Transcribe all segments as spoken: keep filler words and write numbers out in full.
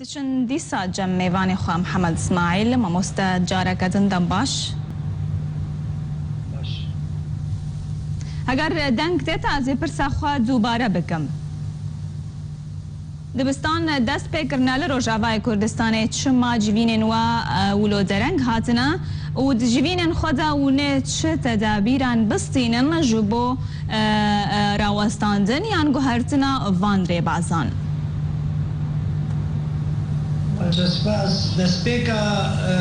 Diçin dîsa cem mêvanê xwe Mihemed Îsmaîl. Mamoste, careke din dem baş. Baş. Heger deng tê te, ez ê pirsa xwe dubare bikim. Dibistan dest pê kirine li Rojavayê Kurdistanê, çima civînên we, e, wilo dereng hatine û di civînên xwe de hûn ê çi tedabîran bistînin ji bo, e, e, rawestandin yan guhertina van rêbazan? Baş, spas. Destpêka, e,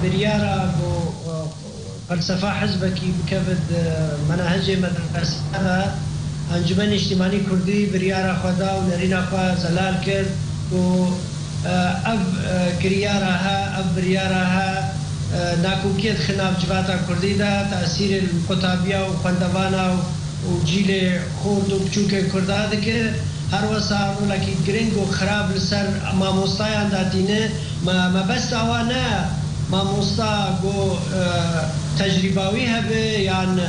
biryara ku, e, felsefa hizbekî bikeve di menahecê medrese de, Encûmenê Nîştîmanî Kurdî biryara xwe da û nerîna xwe zelal kir û, e, ev, e, kiryara he, ev biryara he, e, nakokiyê dixe nav civata Kurdî de, tesîrê li qutabiya û xwendevana û, û cîlê xort û biçûkê Kurda dike. Her wesa rolekî giring û xirab li ser mamostayan de tîne. Me, mebesta wan ne mamosta ku, e, tecrîba wî hebe yan, e,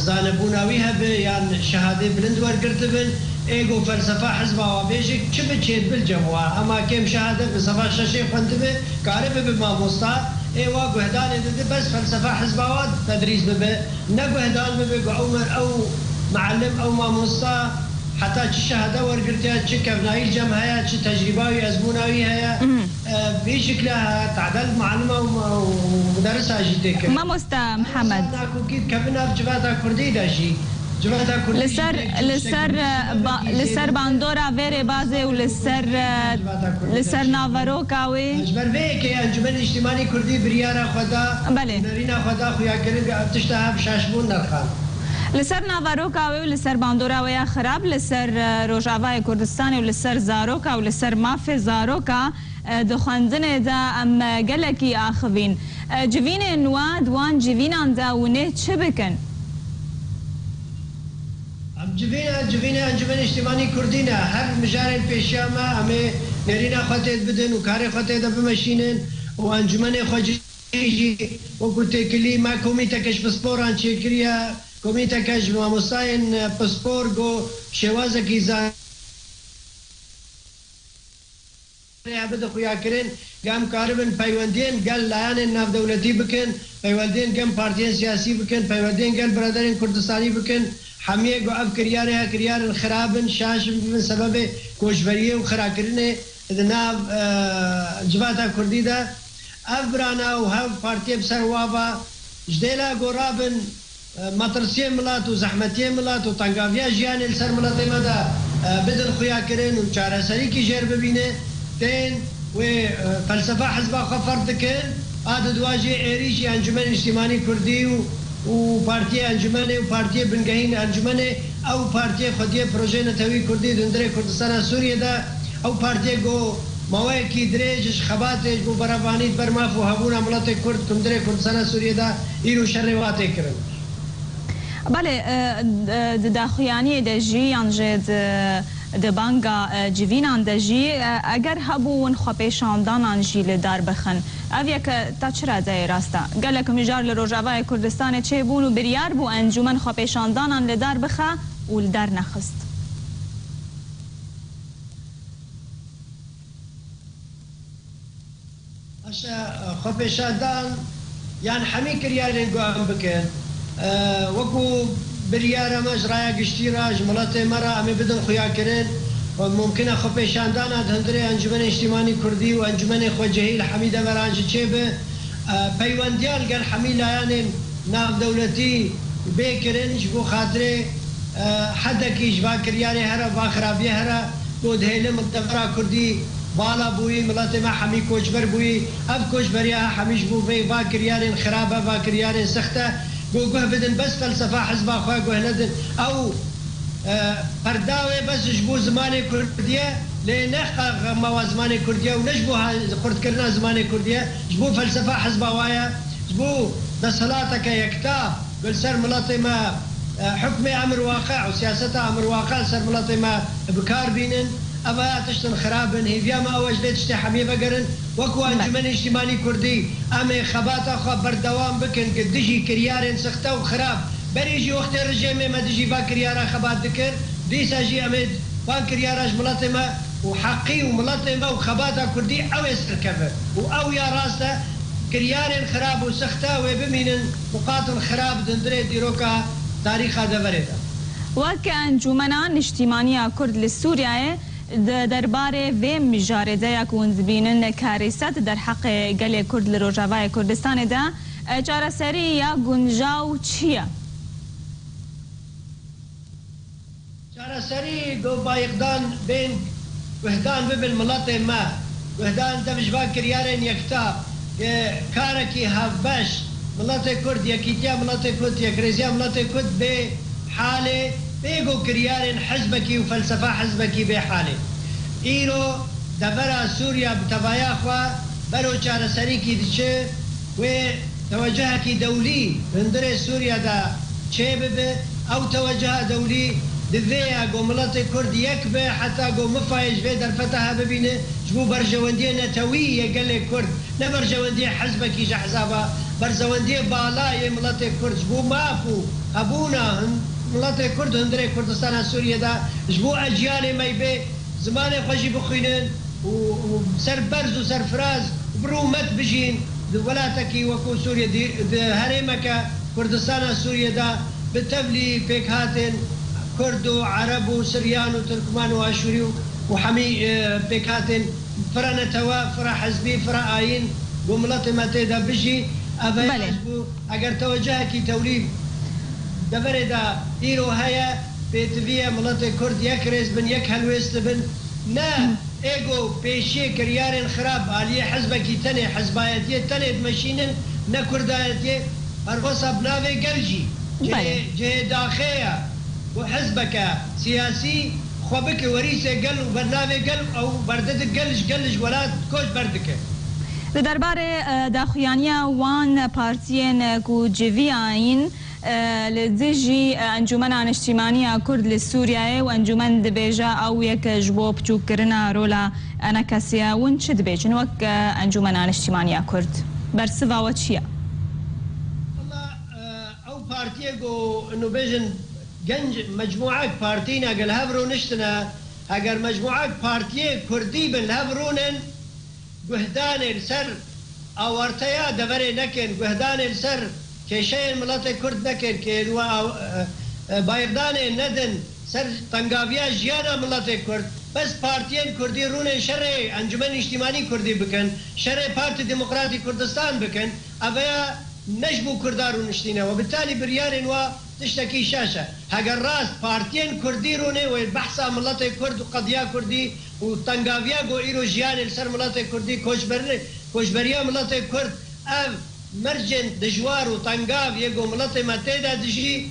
zanebûna wî hebe yan şehadê bilind wergirtibin. Ê ku felsefa hizba wa bêje çi bi çêdibil cem wa. Ema kêm şehade bi seva şeşê xwendibe, karibe bi mamosta. Ê wa guhdanê dide bes felsefa hizba wa tedrîs bibe. Ne guhdan bibe ku ew me-, ew muallim, ew mamosta heta çi şehade wergirtiye, çi kevnayî li cem heye, çi tecrîba wî, ezmûna wî heye. Mhm. E, vî şikle he, tadel muallima û, û muderrisa jî tê kirin. Mamosta Mihemed. Nakokî dikeve nav civata Kurdî de jî. Civata Kurdî Li jî ser, têk li ser, tiştekî e, ba-, li ser bandora vê rêbazê û li ser, e, civata Kurdî li de ser jî. Naveroka wê. Ji ber vê yekê Encûmenê Nîştîmanî Kurdî biryara xwe da, Belê. Nerîna xwe da xuyakirin, ev tişta hev şaşbûn derxan. Li ser naveroka wê û li ser bandora wê ya xirab, li ser, e, Rojavayê Kurdistanê û li ser zaroka û li ser mafê zaroka, e, di xwendinê de em, e, gelekî axivîn. E, civînên we di wan civînan de hûn ê çi bikin? Em civîne, civînê Encûmenê Nîştîmanî Kurdî ne. Her mijarên pêşiya me, em ê nerîna xwe tê de bidin û karê xwe tê de bimeşînin û encûmenê xwe jî jî wekû têkilî me komîteke ji pisporan çêkiriye, komîteke ji mamostayên pispor ku şêwazekî zan hebe di xuyakirin, ku em karibin peywendiyên gel layanên navdewletî bikin, peywendiyên gel partiyên siyasî bikin, peywendiyên gel biraderên Kurdistanî bikin. Hemiyê ku ev kiryarê he kiryarên xirab in, şaş in, bibin sebebê koçberiyê û xirakirinê di nav, e, civata Kurdî de. Ev birana û hev partiyê bi ser wa va, ji dêla ku rabin, e, metirsiyên milet û zehmetiyên milet û tengaviya jiyanê li ser miletê me de, e, bidin xuyakirin û çareserîkî jêr bibîne, tên wê, e, felsefa hizba xwe ferz dikin, a di dua jê êrîşî Encûmenê Nîştîmanî Kurdî û, û Partiyê Encûmenê û partiyê bingehîn Encûmenê, ew partiyê xwediyê projeyê netewî Kurdî di hundirê Kurdistana Sûriyê de, ew partiyê ku maweyekî dirêj ji xebatê ji bo berevanî di ber maf û hebûna miletê Kurd di hundirê Kurdistana Sûriyê de îro şerê wa tê kirin. Belê, e, e, di daxuyaniyê de jî yan jî di, di banga, e, civînan de jî, e, eger hebûn xwepêşandanan jî li dar bixin, ev yek, e, ta çi radeyê rast e? Gelek mijar li Rojavayê Kurdistanê çêbûn û biryar bû encûmen xwepêşandanan li dar bixe û li dar nexist. Paşa, e, xwepêşandan yan hemî kiryarên ku em bikin, e, wekû biryara me ji raya giştî re, ji miletê me re em ê bidin xuyakirin. Mumkin e xwepêşandana di hundirê Encûmenê Niştîmanî Kurdî û encûmenê xwecihî li hemî deveran jî çêbe. E, peywendiya li gel hemî layanên navdewletî bê kirin ji bo xatirê, e, hedekî ji va kiryarê here, va xirabiyê here, ku dihêlin devera Kurdî bala bûyî, miletê me hemî koçber bûyî. Ev koçberiya hemî ji bo vê va kiryarên xirab e, va kiryarên sext e. Ku guh bidin bes felsefa hizba xwe guh nedin. Ew, e, perda wê bes ji bo zimanê Kurdî ye, lê ne xema wa zimanê Kurdî ye û ne ji bo ha-, xurtkirina zimanê Kurdî ye, ji bo felsefa hizba wa ye, ji bo desthilateke yekta, ku li ser miletê me, e, hukmê emir waqe û siyaseta emir waqe li ser miletê me bi kar bînin. Ev ya tiştin xirab in. Hêviya me ew e ji vê tiştê hemiyê vegerin. Wekû Encûmenê Niştîmanî Kurdî, em ê xebata xwe berdewam bikin ku dijî kiryarên sexte û xirab, berî jî wextê rejêmê me dijî va kiryara xebat dikir, dîsa jî em ê van kiryara ji miletê me û heqî û miletê me û xebata kurdî ew ê serkeve û ew ya rast e. Kiryarên xirab û sexte wê bimînin, nuqatên xirab di hundirê dîroka tarîxa deverê de. Wek Encûmena Niştîmaniya Kurd li Sûriyeyê, di derbarê vê mijarê de ya ku hûn dibînin karîset derheqê gelê Kurd li Rojavayê Kurdistanê de, e, çareserî ya guncaw çi ye? Çareserî ku bayixdan bên guhdan bibin miletê me, guhdan dev ji van kiryarên yekta, e, karekî hevbeş, miletê Kurd, yekîtiya miletê Kurd, yekrêziya miletê Kurd bê halê, bê ku kiryarên hizbekî û felsefa hizbekî bê halê. Îro devera Sûriya bi tevaya xwe bero çareserîkî diçe, wê tewecehekî dewlî hundirê Sûriya de çêbibe. Ew tewecuha dewlî divê ya ku miletê Kurd yek be, heta ku mifayê ji vê derfeta he bibîne ji bo berjewendiyê netewî yê gelê Kurd, ne berjewendiyê hizbekî ji hizaba, berjewendiyê bala yê miletê Kurd ji bo maf û hebûna hin-, miletê Kurd hundirê Kurdistana Sûriyê de, ji bo eciyalê me bê zimanê xwe jî bixwînin û, û serberz û serfiraz û bi rûmet bijîn di welatekî wekû Sûriyê, di, di herêmeke Kurdistana Sûriyê de bi tevlî pêkhatên Kurd û Ereb û Siryan û Tirkman û Aşûrî û, û hemî, e, pêkhatên fira netewe, fira hizbî, fira ayîn ku miletê me tê de bijî. Ev Belê. Ji bo eger tewecehekî tewlî deverê de îro heye, pêtivî ye miletê Kurd yek rêz bin, yek helwêst bin. Ne êgo pêşiyê kiryarên xirab aliyê hizbekî tenê, hizbayetiyê tenê dimeşînin, ne kurdayetiyê, herwesa bi navê gel jî cihê, Belê. Cihê daxê ye ku hizbeke siyasî xwe bike werîsê gel û bernavê gel ew berdide gel ji gel ji welat koç berdike. Li derbarê, e, daxuyaniya wan partiyên, e, ku civiyayîn, e, li dijî, e, Encûmena Niştîmaniya Kurd li Sûriyeyê û encûmen dibêje ew yek ji bo piçûkkirina rola enekesê ye, hûn çi dibêjin wek, e, Encûmena Niştîmaniya Kurd? Bersiva we çi ye? Wela, e, ew partiyê ku hûn bêjin genc mecmûek partî ne, gel hev rûniştine, heger mecmûek partiyê kurdî bin li hev rûnin, guhdanê li ser awarteya deverê nekin, guhdanê li ser kêşeyên miletê Kurd nekin, kê wa, e, e, bayixdanê nedin ser tengaviya jiyana miletê Kurd. Bes partiyên Kurdî rûnên şerê Encûmenê Nîştîmanî Kurdî bikin, şerê Partî Demokratî Kurdistan bikin. Eveya ne ji bo Kurda rûniştîne we. Bi talî biryarên wa tiştekî şaş e. Heger rast partiyên Kurdî rûnê wê behsa miletê Kurd û qediya Kurdî û tengaviya ku îro jiyanê li ser miletê Kurdî, koçberî-, koçberiya miletê Kurd, ev mercên dijwar û tengav yê ku miletê me tê de dijî,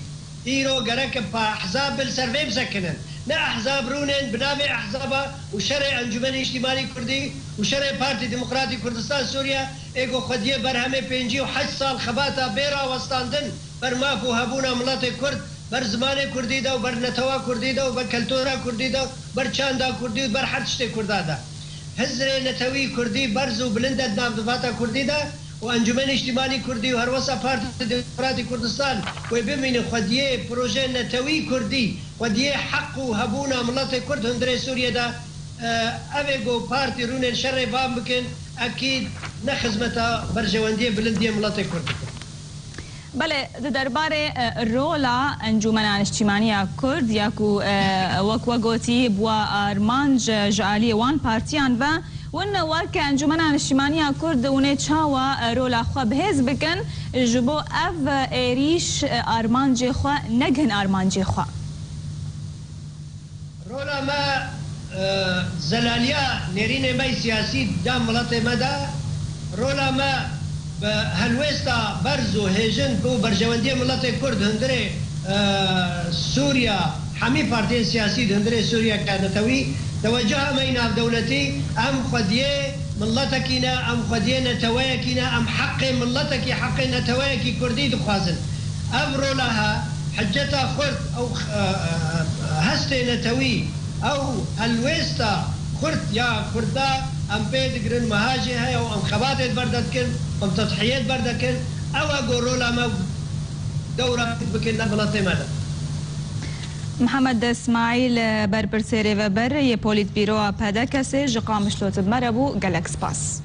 îro gerek e pa ehzab bi li ser vê bisekinin. Ne ehzab rûnên bi navê ehzaba û şerê Encûmenê Nîştîmanî Kurdî û şerê Partî Demokratî Kurdistan Sûriye ê ku xwediyê berhemê pêncî û heşt sal xebata bê rawestandin ber maf û hebûna miletê Kurd, ber zimanê Kurdî de û ber netewa Kurdî de û ber keltura Kurdî de û ber çanda Kurdî û ber her tiştê Kurda de. Hizrê netewî Kurdî berz û bilind e di nav dibata Kurdî de û Encûmenê Nîştîmanî Kurdî û herwesa Partî Demokratî Kurdistan wê bimînin xwediyê projeyên netewî Kurdî, xwediyê heq û hebûna miletê Kurd hundirê Sûriyê de, e, ev ê ku partî rûnên şerê van bikin, ekîd ne xizmeta berjewendiyê bilindiyê miletê Kurd dikin. Belê, di derbarê, e, rola Encûmena Niştîmaniya Kurd ya ku, e, wek we gotî, bi we armanc, e, ji aliyê wan partiyan ve, hûn wek Encûmena Niştîmaniya Kurd hûn ê çawa, e, rola xwe bihêz bikin ji bo ev êrîş, e, armancê xwe negihin armancê xwe? Rola me, e, zelaliya nêrînê me yê siyasî da miletê me de, rola me bi helwêsta berz û hêjin bo berjewendiyê miletê Kurd hundirê, e, Sûriya, hemî partiyên siyasî di hundirê Sûriya ke netewî, tewecuha me yê navdewletî, em xwediyê miletekî ne, em xwediyê neteweyekî ne, em heqê miletekî, heqê neteweyekî Kurdî dixwazin. Ev rola he, hiceta xurt, ew, e, e, hestê netewî, ew helwêsta xurt ya Kurda em pê digirin, meha jê heye û em xebatê di ber de dikin, em tedhiyê di ber de dikin. Ew e ku rola me dewra bikin ne miletê me de. Mihemed Îsmaîl, berpirsê rêveber yê Polîtbîroya P D K S'ê ji Qamişlo bi me re bû. Gelek spas.